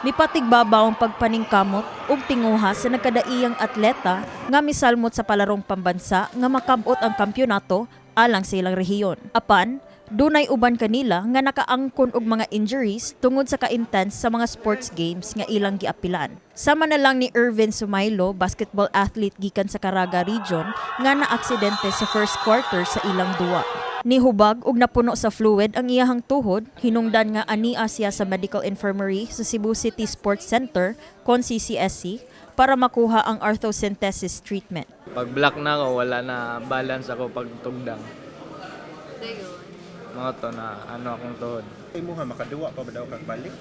Mipatigbabaw ang pagpaningkamot ug tinguha sa nagkadaiyang atleta nga misalmot sa palarong pambansa nga makabot ang kampyonato alang sa ilang rehiyon. Apan, dunay uban kanila nga nakaangkon og mga injuries tungod sa ka-intense sa mga sports games nga ilang giapilan. Sama na lang ni Irvin Sumailo, basketball athlete gikan sa Caraga Region, nga naaksidente sa first quarter sa ilang duwa. Nihubag og napuno sa fluid ang iyahang tuhod, hinungdan nga ania siya sa medical infirmary sa Cebu City Sports Center, kon CCSC, para makuha ang arthrocentesis treatment. Pag black na ako, wala na balance ako pag tugdang. Mga to na ano akong tuhod. Imo nga makaduwa pa ba daw kag balik?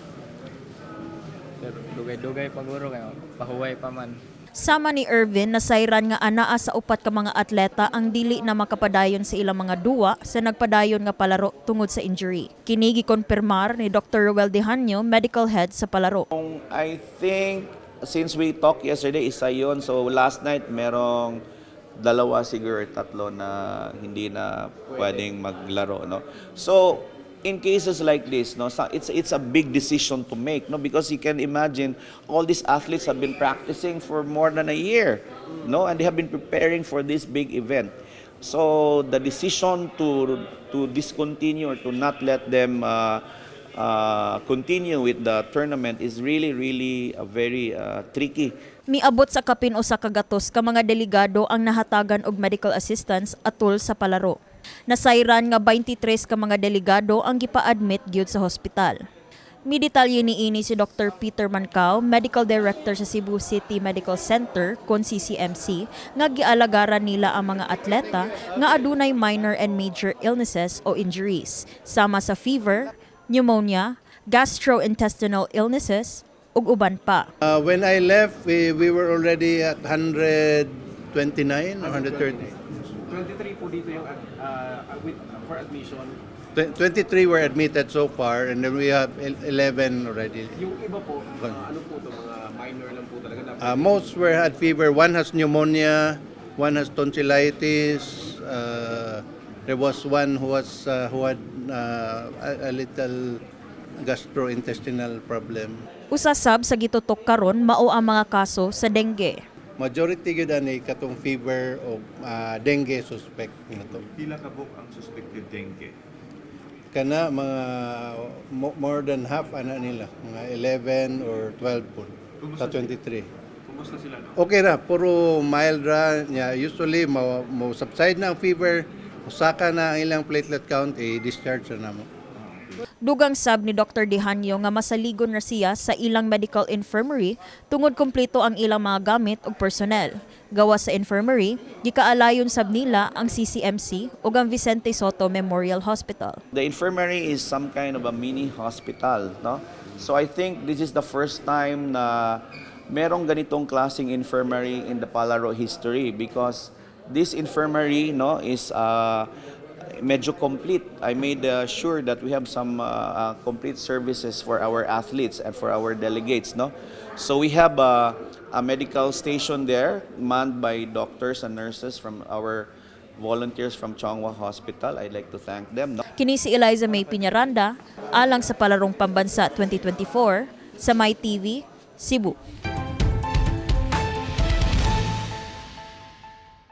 Pero dugay-dugay pa guro kayo, pahuway pa man. Sama ni Irvin, nasayran nga anaa sa upat ka mga atleta ang dili na makapadayon sa ilang mga duwa sa nagpadayon nga palaro tungod sa injury. Kini gikonfirmar ni Dr. Roel Dejanyo, medical head sa palaro. I think since we talked yesterday, isa yun. So last night, merong dalawa siguro or tatlo na hindi na pwedeng maglaro, no? So in cases like this, no, it's a big decision to make, no, because you can imagine all these athletes have been practicing for more than a year, no, and they have been preparing for this big event. So the decision to discontinue or to not let them continue with the tournament is really, really a very tricky. Miabot sa kapin usa ka gatos ka mga delegado ang nahatagan og medical assistance atol sa palaro. Nasayran nga 23 ka mga delegado ang gipa-admit gyud sa hospital. Midetalye niini si Dr. Peter Mancao, Medical Director sa Cebu City Medical Center, kon CCMC, nga gialagaran nila ang mga atleta nga adunay minor and major illnesses o injuries, sama sa fever, pneumonia, gastrointestinal illnesses, ug uban pa. When I left, we were already at 129 or 130. 23 po dito yung with, for admission. 23 were admitted so far and then we have 11 already. Yung iba po, ano po to, mga minor lang po talaga na Most were had fever. One has pneumonia, one has tonsillitis. There was one who had a little gastrointestinal problem. Usa sab sa gitutok karon mao ang mga kaso sa dengue. Majority gyud ani katong fever o dengue suspect nga to. Pila ka buok ang suspected dengue? Kana mga more than half ana nila, mga 11 or 12 po sa 23. Kumusta sila, no? Okay ra, puro mild ra niya. Usually mo subside na ang fever, usaka na ang ilang platelet count, i-discharge na namo. Dugang sab ni Dr. Dejanyo nga masaligon ra siya sa ilang medical infirmary tungod kumpleto ang ilang mga gamit ug personnel. Gawas sa infirmary, gikaalayon sab nila ang CCMC ug ang Vicente Sotto Memorial Hospital. The infirmary is some kind of a mini hospital, no? So I think this is the first time na merong ganitong klaseng infirmary in the Palaro history because this infirmary, no, is medyo complete. I made sure that we have some complete services for our athletes and for our delegates, no? So we have a medical station there manned by doctors and nurses from our volunteers from Chong Hua Hospital. I'd like to thank them, no? Kini si Eliza May Piñaranda, alang sa Palarong Pambansa 2024, sa MyTV, Cebu.